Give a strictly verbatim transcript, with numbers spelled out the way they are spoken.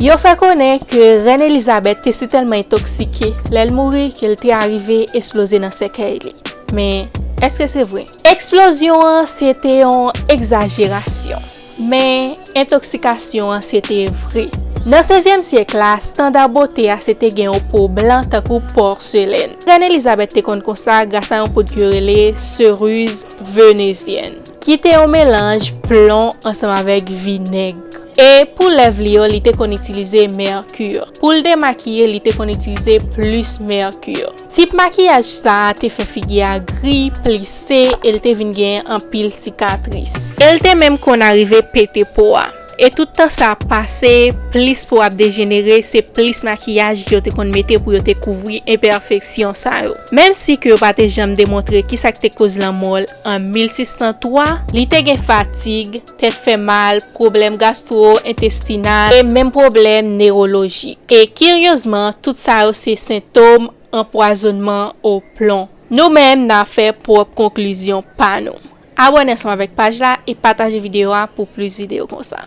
Yo fè konnen ke Rèn Elizabeth te sitèlman entòksike lè l mouri ke l te arive esploze nan sèkèy li. Men, èske se vre? Eksplozyon an se te yon egzajerasyon, men entoksikasyon an se te vre. Nan sèzyèm syèk la, estanda bote a se te gen yon po blan tankou pòselèn. Rèn Elizabeth te konn konsa gras a yon pwodui yo rele seriz venezyèn, ki te yon melanj plon ansanm avèk vinèg. E pou lèv li yo, li te konn itilize mèki. Pou l demakiye, li te konn itilize plis mèki. Tip makiyaj sa a te fè figi a gri, plise, e l te vin gen anpil sikatris. E l te menm konn arive pete po a. E tout tan sa ap pase, plis po ap dejenere, se plis makiyaj yo te konn mete pou yo te kouvri enpèfeksyon sa yo. Menm si ke yo pa te janm demontre kisa k te koz lanmò l an mil sis san twa, li te gen fatig, tèt fè mal, pwoblèm gastwo-entestinal e menm pwoblèm newolojik. E kiryezman, tout sa yo se sentòm anpwazònman o plon. Nou menm, n a fè pwòp konklizyon pa nou. Abòne ansanm avèk paj la e pataje videyo a pou plis videyo konsa.